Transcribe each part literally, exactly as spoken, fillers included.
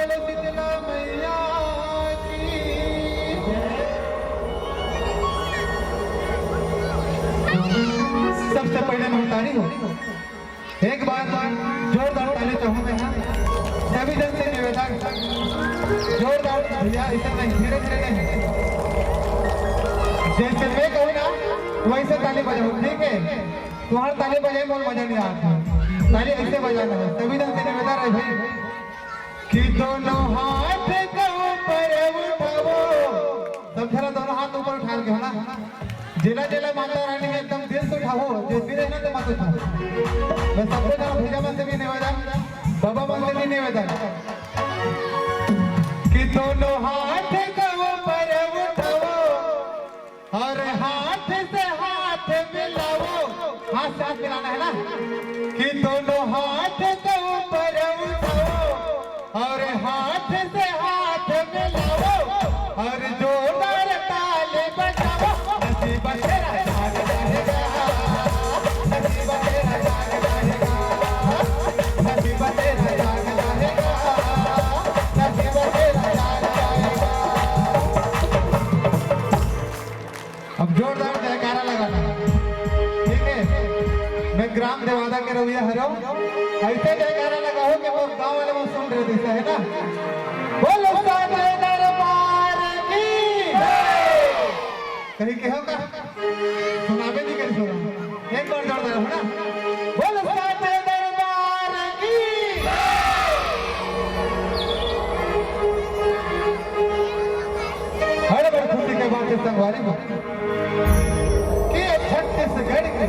बोलो शीतला मैया की। सबसे पहले महतारी हो, एक बार जोरदार ताली चाहूंगा यहाँ। सभी जन से निवेदन, जोरदार भैया, ऐसा नहीं, धीरे धीरे नहीं, जैसे मैं कहूँ ना वैसे ताली बजाओ, ठीक है? तुम्हारा ताली बजाए मोर मजा नहीं आता, ताली ऐसे बजाना है। सभी जन से निवेदन है भाई कि दोनों हाथ के ऊपर उठाओ। सब जरा दोनों हाथ ऊपर उठा के हो ना, जेला जेला माता रानी में एकदम दिल से उठाओ, जो भी रहना तो मत उठाओ। मैं सबको जरा भैया मन से भी निवेदन, बाबा मन से भी निवेदन कि दोनों हाथ के ऊपर उठाओ और हाथ से हाथ मिलाओ। हाथ से हाथ मिलाना है ना, कि दोनों हाथ के ऊपर उठाओ और हाथ से हाथ मिलाओ और जोरदार ताली बजाओ। नसीब तेरा जाग जाएगा, नसीब तेरा जाग जाएगा, नसीब तेरा जाग जाएगा, नसीब तेरा जाग जाएगा। अब जोरदार जयकारा लगाना, ठीक है? मैं ग्राम देवादा के रवैया हरव, ऐसे जयकारा लगाओ कि वो गांव वाले वो सुन रहे थे, है ना? बोलो साचे दरबार की। कहीं कहो का? सुनावे नहीं कहीं सुना। एक बार जोरदार हो ना। बोलो साचे दरबार की। हर बार खुशी के बात है संगवारी हो कि ये छत्तीसगढ़ के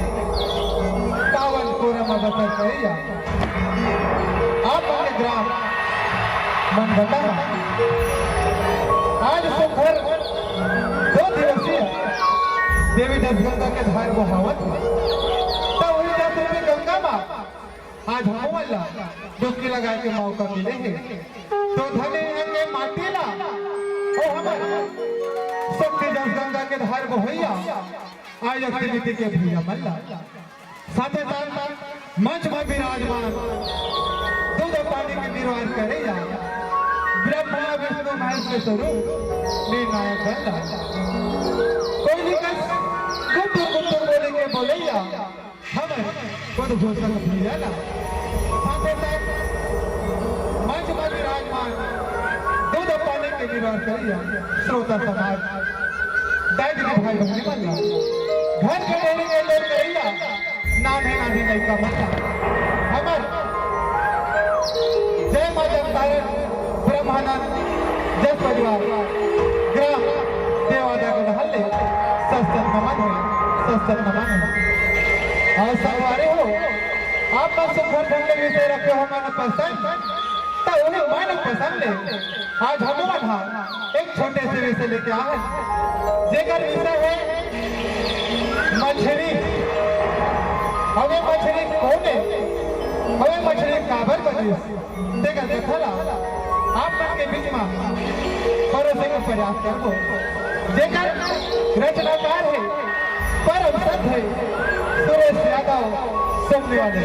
पावन कोरम अवसर भैया आप के ग्राम मनबता आज सुघर दो दिवसीय देवी दस गंगा के धार बहावत, तो वही जात रूपी गंगा माँ आज हमन ला डुबकी लगाए के मौका मिले हे, तो धने के माटी ला, ओ हमर शक्ति जस गंगा के धार बहैया, आज अक्तिविधि के भैया मन ला, साथे साथ मंच में विराजमान दूध पानी के निर्वाह करैया ब्रह्मा विष्णु महेश के स्वरूप निर्णायक बन ला। कोई निकस कुतु कुतु बोले के बोलैया हमर उद्घोषक भैया ला, साथे साथ मंच में विराजमान दूध पानी के निर्वाह करैया श्रोता समाज, दाई दीदी भाई बहनी मन ला, घर के डेरी के लोग करैया नान्हे नान्हे लइका मन ला, हमर जय माँ जगतारण ब्रह्मानंद जस परिवार ग्राम देवादा के डहर ले सत सत नमन हे, सत सत नमन हे। अउ संगवारी हो, आप मन सुघर ढंग ले विषय रखे हो मन पसंद, त उही मन पसंद ले आज हमन ह एक छोटे से विषय लेके आए हन, जेकर विषय हे मछरी। अउ ये मछरी कोन हे? अउ ये मछरी काबर बनिस? तेकर कथा ला आप मन के बीच में परोसे के प्रयास करबो, जेकर रचनाकार हे परम श्रद्धेय सुरेश यादव सोमनी वाले।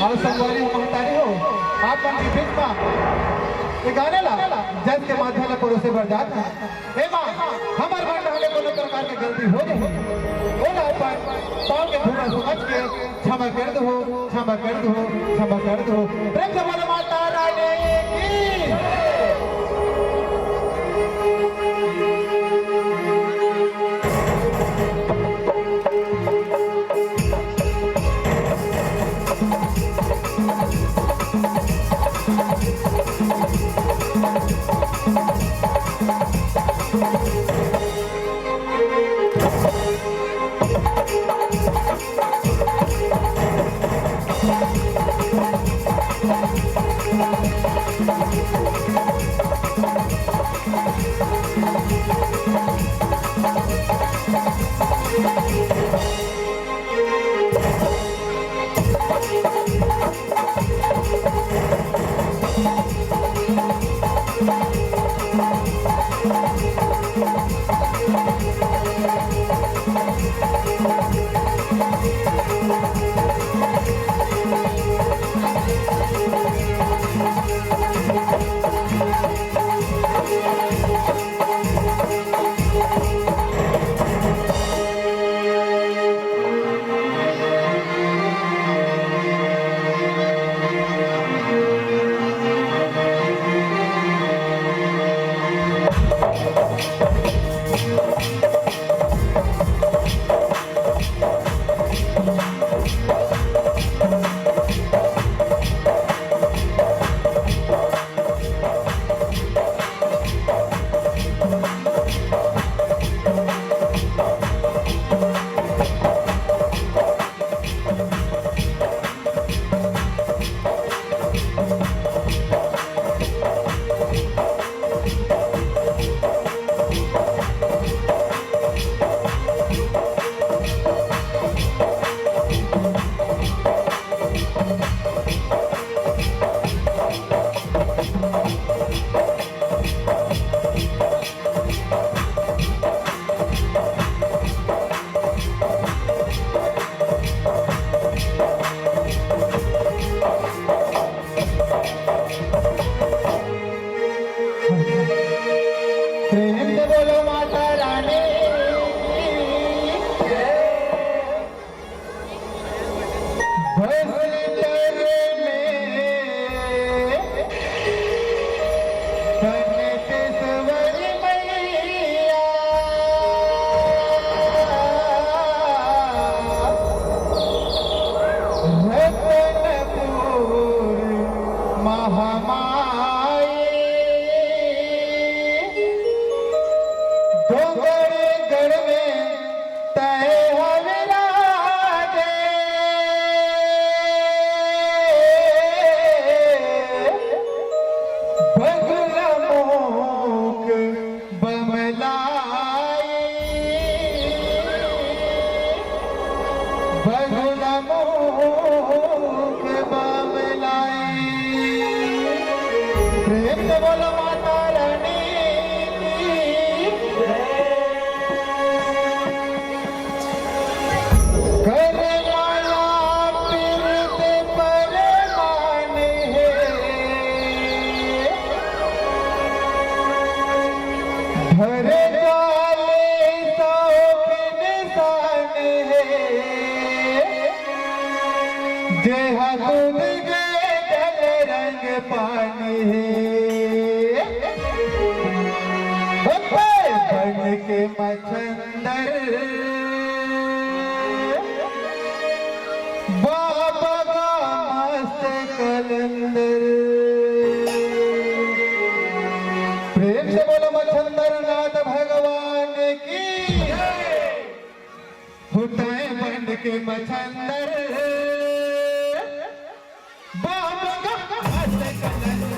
अउ संगवारी हो, महतारी हो, आप मन के बीच में ये गाना ला जस के माध्यम ले परोसे बर जात हे। हे माँ, हमर मन डाले कोनो प्रकार के गलती हो जाही, ओला अपन पाँव के धूला समझ के क्षमा कर दो, क्षमा कर दो, क्षमा कर दो। प्रेम से बोलो माता रानी की। प्रेम से बोलो माता रानी की जय। बस्तर में बसंतेश्वरी मैया, रतनपुर महामाई, डोंगरगढ़ में तय हविराजे। बगुला मुख बमलाई, बगुला मुख बमलाई। प्रेम से बोलो माता रानी की जय। करमाला पिरत परमान हे, धरे जाले सौख निशान हे, जेहा दूध के जल रंग पानी हे। बन के मछंदर बाबा का मस्त कलंदर। प्रेम से बोलो मछंदर नाथ भगवान की। हुताए बन के मछंदर बाबा का मस्त कलंदर।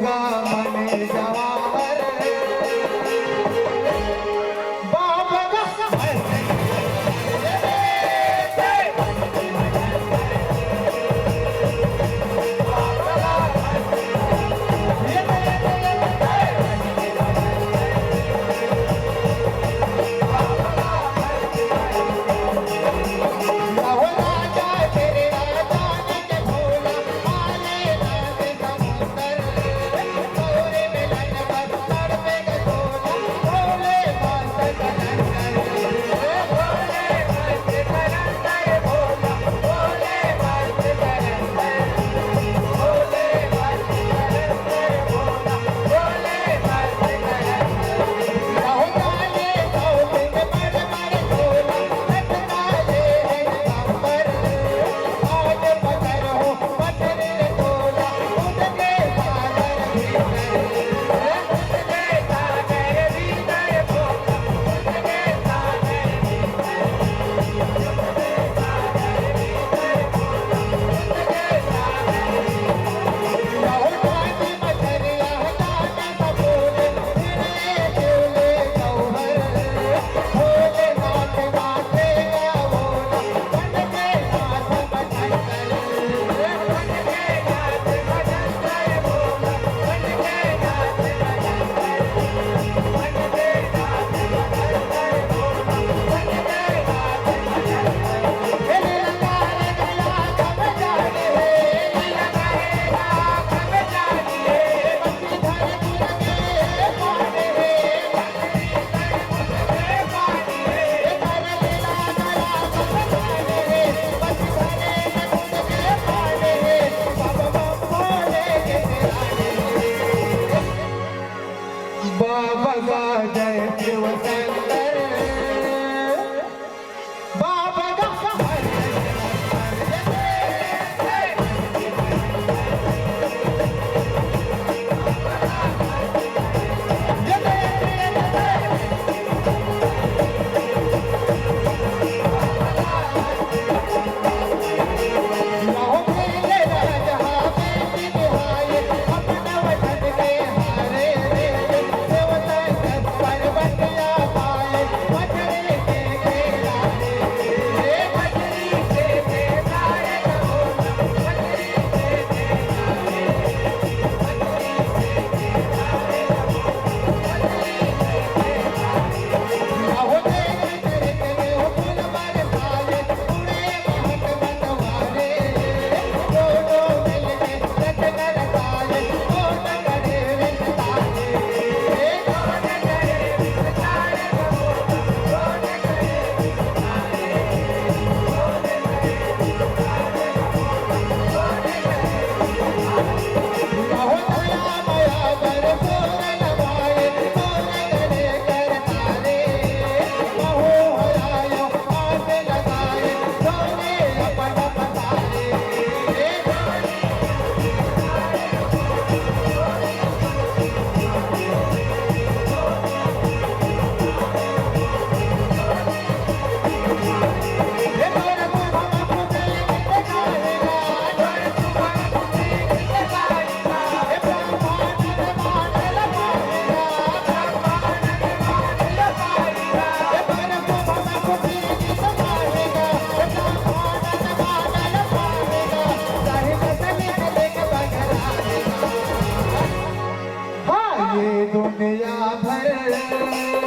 मन जवाहर। बाबा का बाबा का जय शिव शंकर। बाबा का हाँ, ये दुनिया भर